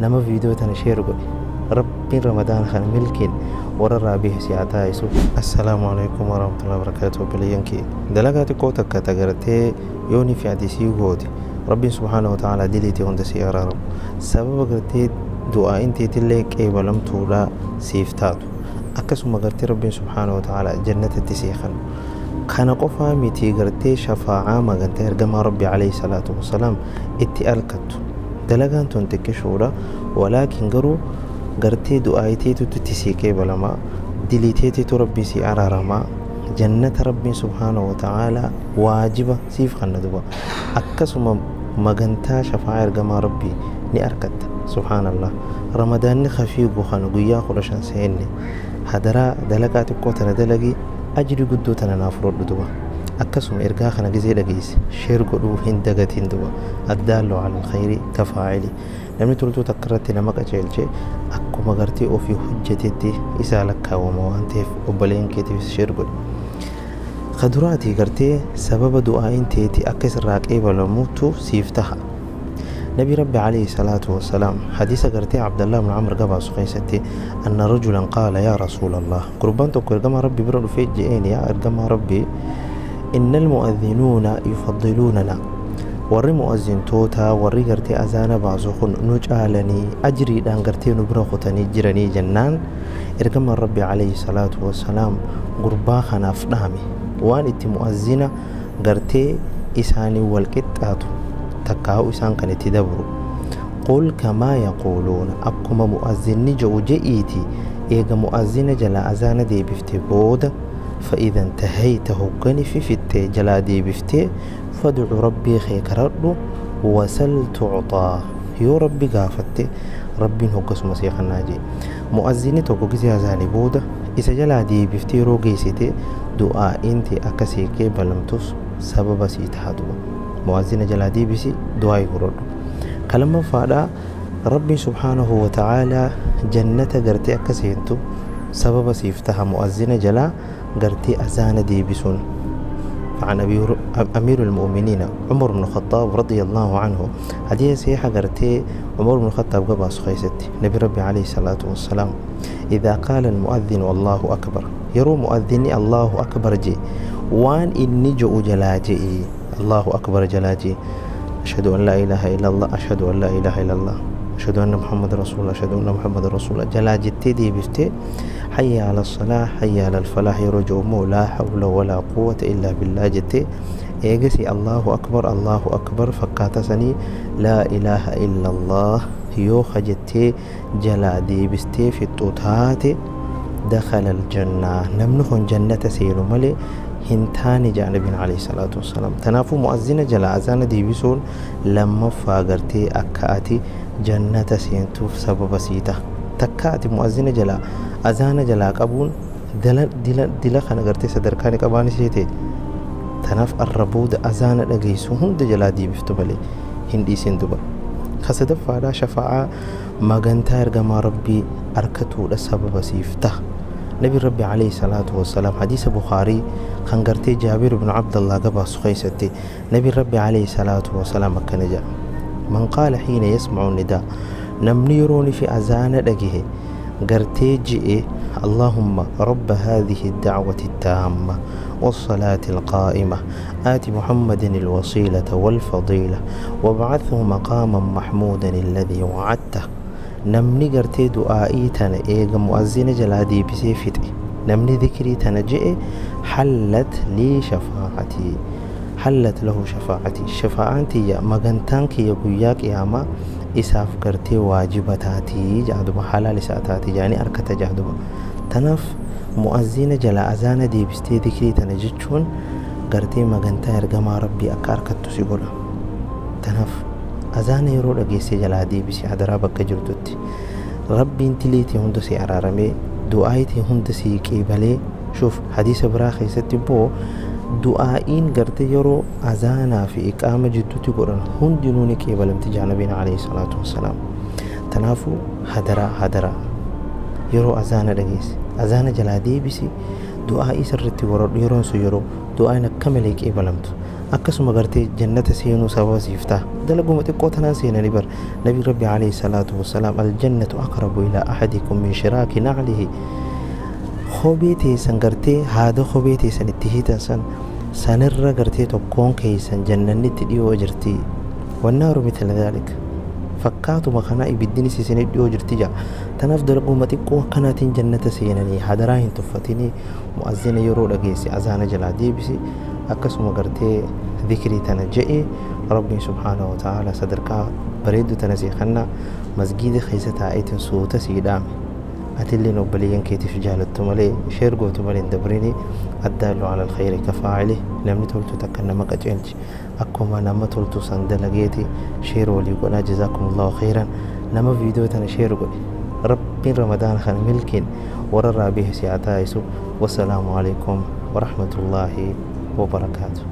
Nama viidiyoo tana share godhe Rabbiin Ramadaana kana milkiin warra irraa bahe si haa taasisu. Assalaamu alaikum warahmatullahi wabarakatuh. Obboleeyyan kee dalagaa xiqqoo takka tagartee yoonii fi ati sii goote Rabbiin subhaanahu wa ta'ala diliitii hunda sii araaramu. Sababa gartee du'aa'iin teetillee qeebalamtuudha siif taatu. Akkasuma gartee Rabbiin subhaanahu wa ta'ala jannatatti sii kennu. Kana qofaa miti, gartee shafaa'aa magantaa ergamaa Rabbi alayhi salaatu wassalaam itti alkattu. Dalagaan tun xiqqishuudha, walaakin garuu gartee du'aayiteetutu itti sii qeebalamaa, diliiteetitu Rabbii sii araaramaa, jannata Rabbiin subhaanahu wa ta'ala waajiba siif kenna duba. Akkasuma magantaa shafaa'aa ergamaa Rabbii ni argatta. Subhaanallah. Ramadaanni kafiigu kana guyyaa 15 seenne, hadaraa dalagaa xiqqoo tana dalagii ajri guddoo tana naa fudhadhu duba. Akkasuma ergaa kana gizee dhageesse share godhuu hin dagatiin duba. Addaallu alal khayri kafaa'ili. Namni toltuu takka irratti nama qajeelche akkuma gartee ofii hojjetetti isaa lakkaawama waan ta'eef obboleen keetiifis share godhi. Kaduraati gartee sababa du'aa'iin teeti akka isirraa qeebalamutu siif taha. Nabi Rabbi alayhi salaatu wassalaam hadiisa gartee Abdallah ibn Amr gabaasu keessatti, anna rajulan qaala yaa rasuulallah, gurbaan tokko ergamaa Rabbi bira dhufee je'een, yaa ergamaa Rabbi, innal mu'adhinuuna yufaddiluunana, warri mu'azzintoota, warri gartee azaana baasu kun nu caalanii ajriidhaan gartee nu bira kutanii jiranii jennaan, ergamaan Rabbi alayhi salaatu wassalaam gurbaa kanaaf dhaame waan itti mu'azzina gartee isaanii wal qixxaatu takkaa'u isaan kan itti dabru. Qul kamaa yaquuluuna, akkuma mu'azzinni je'u je'iiti eega mu'azzina jalaa azaana deebifte booda, fa'idha intahayta, hoggani fifitte jalaa deebiftee, fadcu Rabbii kee karadhu, wasal tucxaa, yoo Rabbi gaafatte Rabbiin hoggasuma sii kennaa jee. Mu'azzinni tokko gizee azaanii booda isa jalaa deebiftee yeroo geessite du'aa'iin tee akka sii qeebalamtus sababa sii taha duba. Mu'azzina jalaa deebisi, du'aa'ii godhadhu. Ka lammaffaadha, Rabbiin subhaanahu wa ta'aalaa jannata gartee akka seentu sababa siif taha mu'azzina jalaa gartee azaana deebisuun. عن أمير المؤمنين عمر بن الخطاب رضي الله عنه، حديث صحيح قرتي عمر بن الخطاب قباس خيستي، نبي ربي عليه الصلاة والسلام إذا قال المؤذن الله أكبر، يرو مؤذني الله أكبر جي وان إني جو جلاجي الله أكبر جلاجي، أشهد أن لا إله إلا الله، أشهد أن لا إله إلا الله، أشهد أن محمد رسول الله، أشهد أن محمد رسول الله جلاجي تدي بفتي، حي على الصلاة حي على الفلاح يرجو، لا حول ولا قوة إلا بالله جتي، إيجسي الله أكبر الله أكبر فكاتسني لا إله إلا الله يوخ جتي جلا دي بستي في التوتات دخل الجنة. نمنخن جنة سير ملي هنتاني جانبين عليه الصلاة والسلام. تنافو مؤذن جلا أذان دي بسون لما فاغرتي أكاتي جنة سينتوف سبب سيته. takka ati mu'azzina jalaa azaana jalaa qabuun dila dila kana gartee sadarkaan qabaan isheete. Tanaaf arra booda azaana dhageessu hunda jalaa deebiftu malee hin dhiisin duba. Ka sadaffaadhaa, shafaa'aa magantaa ergamaa Rabbii arkatuudha sababa siif taha. Nabi Rabbi alayhi salaatu wassalaam hadiisa Bukaarii kan gartee Jaabir ibn Abdallah gabaasu keessatti Nabi Rabbi alayhi salaatu wassalaam akkana jedha: man qaala hiina yasmacu nidaa, namni yerooni fi azaana dhagahe gartee ji'e, اللهم رب هذه الدعوة التامة والصلاة القائمة آت محمد الوسيلة والفضيلة وابعثه مقاما محمودا الذي وعدته، namni gartee du'aa'ii tana eega mu'azzina jalaa deebisee fixe namni dhikrii tana je'e, حلت لي شفاعتي، حلت له شفاعتي, shafaa'aan tiyya magantaan kiyya guyyaa qiyaamaa isaaf gartee waajiba taatii jedha, halaal isaa taatii jedhanii harkata jedha duba. Tanaaf mu'azzina jalaa azaana deebistee dhikrii tana jechuun gartee magantaa ergamaa Rabbii akka harkattu si godha. Tanaaf azaana yeroo dhageessee jalaa deebisi hadaraa bakka jirtutti. Rabbiin tiliitii hunda si araaramee du'aayitii hunda si qeebalee. Shuuf, hadiisa biraa keessatti immoo du'aa'iin gartee yeroo azaanaa fi iqaama jidduutti godhan hundinuu ni qeebalamti jaa nabiin alayhi salaatu wassalaam. Tanaafuu hadaraa hadaraa yeroo azaana dhageesse azaana jalaa deebisi, du'aa'ii sirriitti godhadhu. Yeroon sun yeroo du'aa'iin akka malee qeebalamtu. Akkasuma gartee jannata seenuu sababa siif ta'a. Dalaguma xiqqoo tanaan seenanii bar. Nabi Rabbi alayhi salaatu wassalaam, aljannatu aqrabu ilaa ahadikum min shiraaki naclihi. Kophee teessan gartee haada kophee teessan itti hiitan san sanirra gartee tokkoon keessan jannanni itti dhiyoo jirti. Wannaaru mithla dhaalika. Fakkaatuma kana ibiddinis isinii dhiyoo jirti jaa. Tanaaf dalaguma xiqqoo akkanaatiin jannata seenanii hadaraa hin tuffatinii. Mu'azzina yeroo dhageesse azaana jalaa deebisi. Akkasuma gartee dhikrii tana je'e, Rabbiin subhaanahu wa ta'ala sadarkaa bareeddu tana sii kanna. Masgiida keessa taa'eetiin suuta sii dhaame. Atilleen obboleeyyan keetiif jaalattu malee, share gootu malee hin dabrini. Addaallu ala alkhayri kafaa'ili. Namni toltu takka nama qaceelchi akkuma nama toltu san dalageeti. Share walii godhaa. Jazaakumullahu khayran. Nama viidiyoo tana share godhe, Rabbiin Ramadaana kana milkiin warra irraa bahe si haa taasisu. Wassalaamu alaikum warahmatullaahi wabarakaatu.